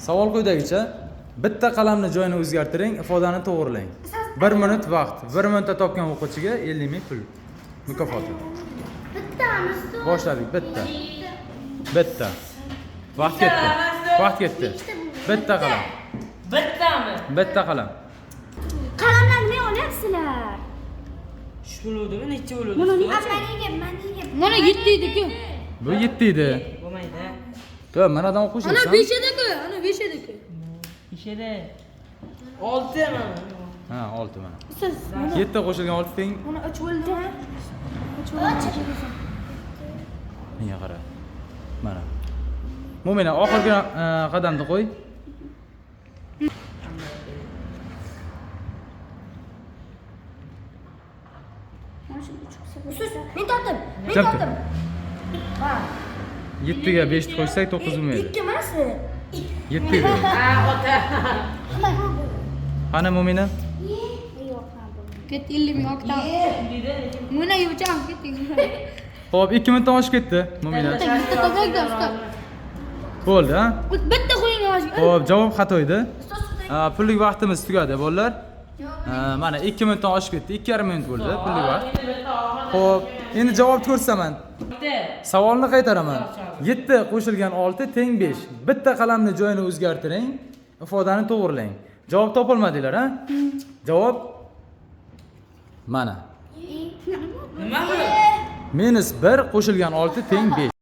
Savol quyidagicha: bitta qalamni joyini o'zgartiring, ifodani to'g'rilang. 1 minut vaqt. 1 minutda topgan o'quvchiga 50 ming pul mukofoti. Bittami ustoz? Boshladik. Bitta. Bitta. Vaqt ketdi. Vaqt ketdi. Bitta qalam. Bittami? Bitta qalam. Qalamlarni men olyapsizlar. Uch bo'luvdimi? Necha bo'luvdi? Mana ustoz? Maniga. Mana 7 edi-ku. Bu 7 edi. Bo'lmaydi. To'g'ri, manadan Ana qo'shilsan. 5 edi-ku, ana 5 edi-ku. Ishida. 6 mana. Ha, 6 mana. Ustoz, 7 qo'shilgan 6 teng. mana 3 bo'ldimi? 3 bo'ldi. Menga qara. Mana. Mo'mina, oxirgi qadamni qo'y. Ustoz, men topdim. Men Jim tur. topdim. Ha. 7 ga 5 qo'shsak 9 bo'lmaydi. 2 emas. 7 edi. Ha, ota. Qani Mo'mina? Yo'q, ha, bo'lmaydi. Ket 50 ming oktav. Mana yuvcham ketdik. Xo'p, 2 minutdan oshib ketdi Mo'mina. Bitta topakda ustoz. Bo'ldi, ha? Bitta qo'ying oshga. Xo'p, javob xato edi. Pullik vaqtimiz tugadi, bolalar. Mana 2 minutdan oshib ketdi. 2,5 minut bo'ldi pullik vaqt. Xo'p, endi javobni ko'rsataman. Bitta. Savolni qaytaraman. 7 qo'shilgan 6 teng 5. Bitta qalamni joyini o'zgartiring, ifodani to'g'rilang. Javob topolmadinglar, ha? Javob mana. Nima bu? Minus 1 qo'shilgan 6 teng 5.